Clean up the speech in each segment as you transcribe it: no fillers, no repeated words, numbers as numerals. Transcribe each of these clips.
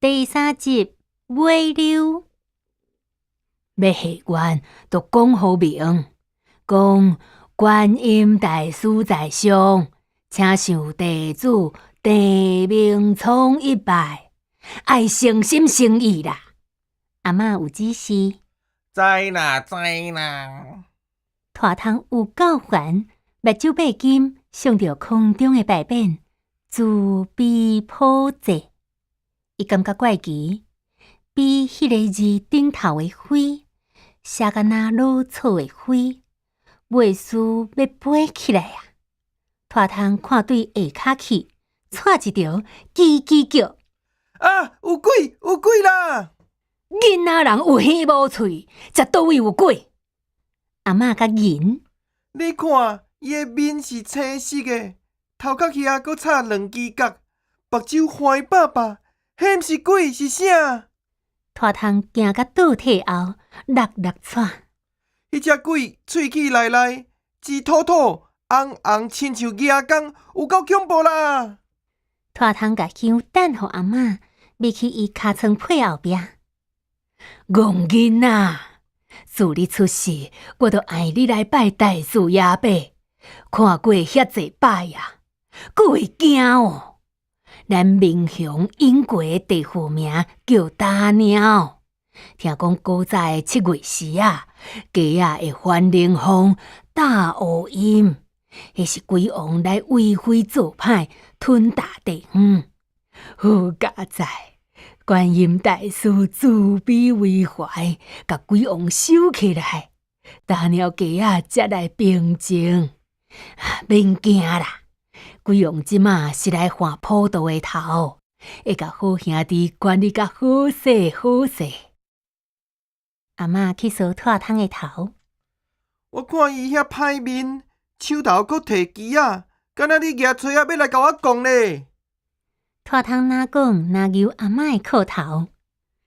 第三集尾溜。欲還願，就講好明，講觀音大士在上，請受弟子鄭明聰一拜，愛誠心誠意啦。阿嬤有指示。知啦知啦。賴湯有夠煩，目睭擘金，想著空中的牌匾，慈悲普濟。伊感覺怪奇，悲彼个字頂頭的飛，寫敢若老草的灰，袂輸欲飛起來啊！賴湯看對下跤去，掣一著，吱吱叫。啊！有鬼！有鬼啦！囡仔人有耳無喙，遮佗位有鬼？阿嬤較銀。你看，伊的面是青色的，頭殼遐閣插兩支角，目睭橫白白，彼毋是鬼是啥？賴湯驚甲倒退後，落落喘。彼隻鬼喙齒內內，舌吐吐，紅紅，親像蜈蚣，有夠恐怖啦！賴湯共香擲予阿嬤，覕去伊尻川被後壁。戇囡仔，自你出世，我就愛你來拜大士爺伯，看過遐濟擺啊，閣會驚哦？咱民雄永國的地府名叫打貓，聽講古早的七月時啊，街仔會翻龍風、打烏音，彼是鬼王來為非作歹，吞噬地方。好佳哉，觀音大士慈悲為懷，共鬼王收起來，打貓街仔才來平靜。免驚啦！鬼王這馬是來換普渡的頭，會共好兄弟管理甲好勢好勢。阿嬤去梳賴湯的頭。我看伊遐歹面，手頭閣提支仔，敢若咧舉錘仔欲來共我摃咧。賴湯若講若搝阿嬤的褲頭。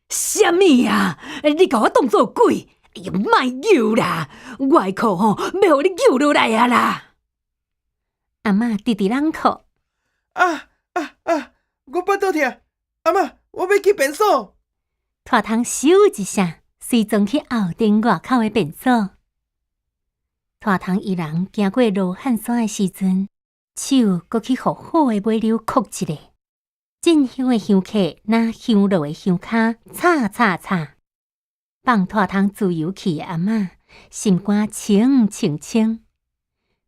啥物啊？你共我當做鬼？哎呀，莫搝啦！我的褲吼，欲予你搝落來啊啦！阿嬤直直攏哭。啊啊啊！我腹肚疼，阿嬤，我欲去便所。賴湯咻一聲，隨轉去後殿外口的便所。賴湯伊人行過羅漢山的時陣，手閣去予虎的尾溜箍一下。進香的香客，若香爐的香跤，擦擦擦，放賴湯自由去的阿嬤，心肝清清清。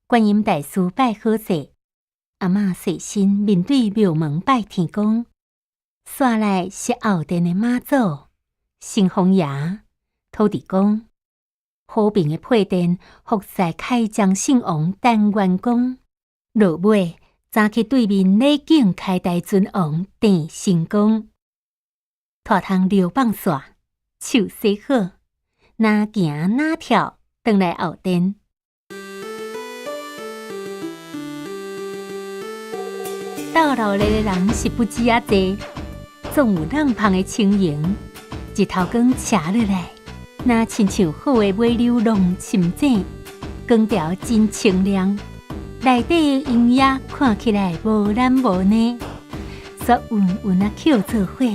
觀音大士拜好勢，阿嬤細身面對廟門拜天公，煞來是後殿的媽祖、城隍爺、土地公、和平的配殿，福在開漳聖王陳元公，落尾走去對面禮敬開大尊王鄭成功。賴湯尿放煞，手洗好，若行若跳，轉來後殿。鬥鬧熱的人是不止仔濟，總有浪芳的情形。日頭光斜落來，若親像虎的尾溜挵深井，光條真清亮。內底的陰影看起來無懶無膩，煞勻勻仔抾做伙，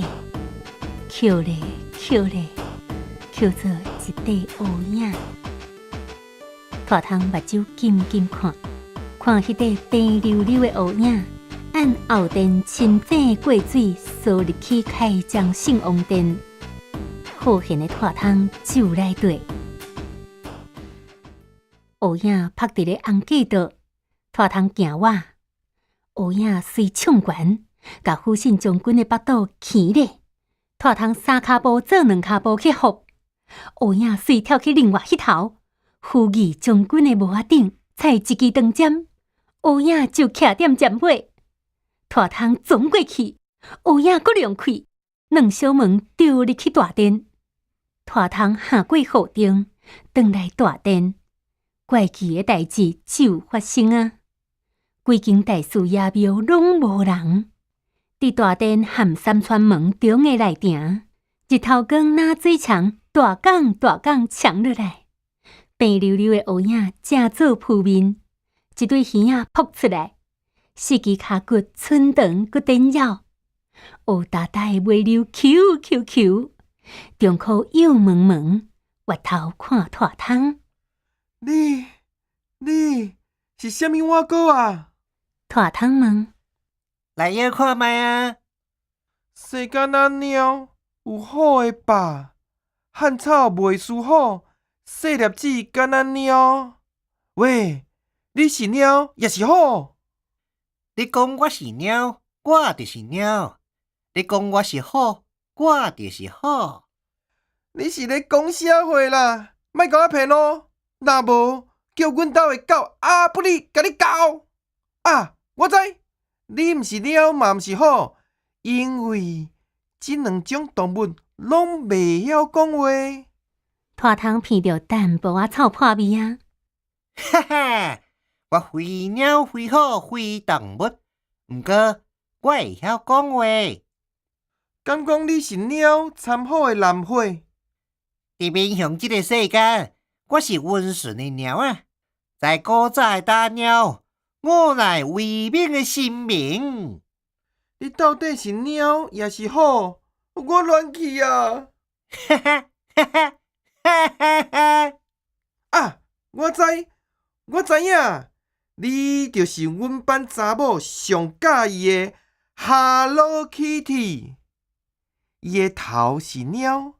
抾咧抾咧，抾做一塊烏影。賴湯目睭緊緊看，看彼塊白溜溜的烏影。按後殿深井過水，趖入去開漳聖王殿，好玄的賴湯就來對。烏影曝佇咧紅過道，賴湯行倚，烏影隨衝懸，共虎信將軍的腹肚鉗咧。賴湯三跤步做兩跤步去伏，烏影隨跳去另外彼頭，虎義將軍的帽仔頂，插一支長針，烏影就徛踮針尾。賴湯撞過去，烏影閣亮開，兩小門丟入去大殿。賴湯行過雨頂，轉來大殿，怪奇的代誌就發生啊！規間大士爺廟攏無人，佇大殿和三川門中的內埕，日頭光若水牆大港大港牆落來，白溜溜的烏影正做浮面，一對耳仔曝出來。四支跤骨伸長閣顛繞，烏焦焦的尾溜虯虯虯，中箍幼毛毛，越頭看拖窗。你你是啥物碗糕啊？拖窗問。來搖看覓啊！細敢若貓，有虎的肉，漢草袂輸虎，細粒子敢若貓。喂，你是貓抑是虎？你講我是貓，我就是貓；你講我是虎，我就是虎。你是咧講啥話啦？莫共我騙哦！若無，叫阮兜的狗阿布里共你咬！啊，我知，你毋是貓嘛毋是虎，因為這兩種動物攏袂曉講話。拖窗鼻著淡薄仔臭破味啊！哈哈，我非貓非虎非動物，毋過我會曉講話。敢講你是貓摻虎的藍血？佇民雄這个世間，我是溫順的貓仔。在古早的打貓，我乃威猛的神明。你到底是貓抑是虎？我亂去啊！哈哈哈哈哈哈哈！啊，我知，我知影，你就是阮班查某上佮意的 Hello Kitty。伊的頭是貓，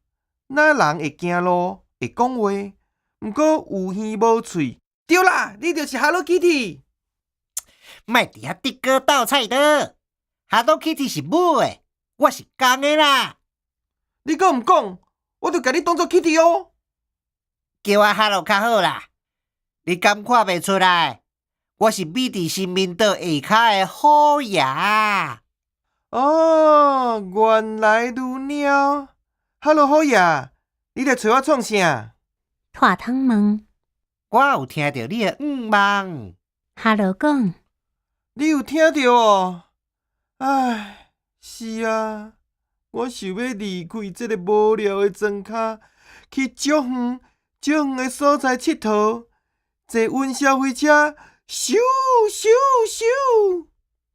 若人會行路，會講話，毋過有耳無喙。對啦，你就是 Hello Kitty。莫佇遐竹篙鬥菜刀，Hello Kitty 是母的，我是公的啦。你閣毋講，我就共你當做 Kitty 哦。叫我哈囉較好啦。你敢看袂出來？我是秘佇神明島下跤的虎爺。哦，原來如貓。哈囉，虎爺，你來揣我創啥？拖窗問。我有聽著你的願望。哈囉講。你有聽著哦？唉，是啊，我想欲離開這个無聊的莊跤，去足遠足遠的所在𨑨迌，坐雲霄飛車，咻咻咻！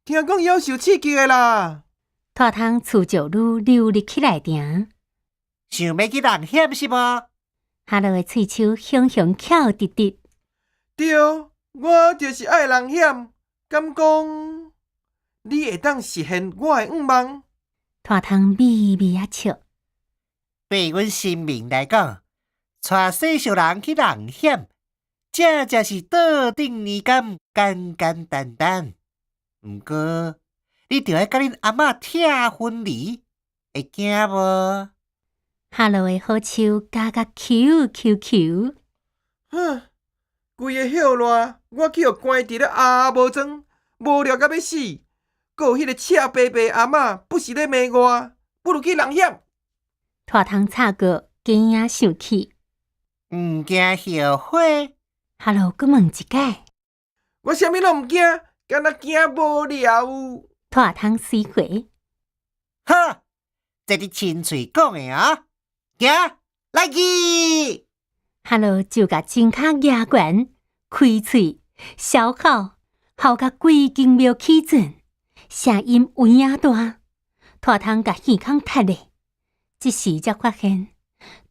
聽講夭壽刺激的啦。拖窗趨石女溜入去內埕。想欲去冒險是無？哈囉的喙鬚雄雄翹直直。對，我就是愛冒險。敢講你會當實現我的願望？拖窗微微仔笑。對阮神明來講，帶細小人去冒險，這才是桌頂年柑簡簡單單。毋過，你著愛佮恁阿嬤拆分離，會驚無？哈囉的虎鬚咬甲虯虯虯。哼，規个歇熱，我去予關佇咧阿無莊，無聊甲欲死。閣有彼个赤白白阿嬤，不時咧罵我，不如去冒險。拖窗插過，驚仔生氣。毋驚後悔？哈囉閣問一擺。我啥物攏毋驚，干焦驚無聊。拖窗死回。好，這你親喙講的啊，行，來去。哈囉就共指跤舉懸，開喙，小口，吼甲規間廟起震，聲音有影大。拖窗共耳孔窒咧，這時才發現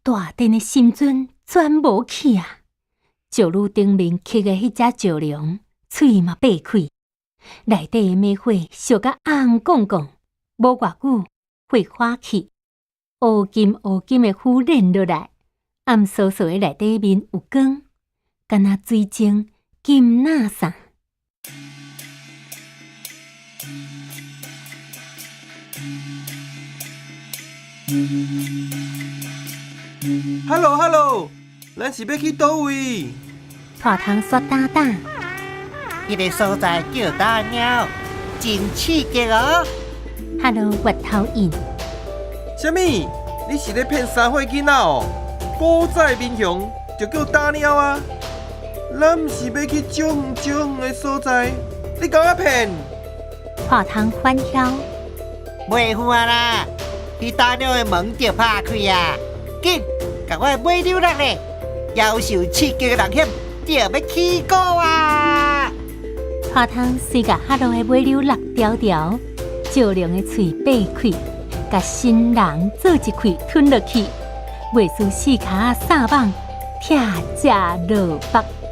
大殿的神尊全無去啊！石女頂面刻的彼隻石龍，喙嘛擘開，內底的明火燒甲紅絳絳，無偌久火花去，烏金烏金的符連落來，暗袷袷的內底面有光，敢若水晶金納衫。 Hello Hello，咱是欲去佗位？拖窗煞膽膽。彼个所在叫打貓，真刺激哦！哈囉越頭應。啥物？你是咧騙三歲囡仔哦？古早的民雄就叫打貓啊！咱毋是欲去足遠足遠的所在，你共我騙？拖窗反囂。袂遠啊啦，去打貓的門就拍開啊！緊，共我的尾溜落咧，夭壽刺激的冒險就欲起鼓啊！拖窗隨共哈囉的尾溜落條條，石龍的喙擘開，共新人做一氣吞落去，袂輸四跤三蠓，拆食落腹。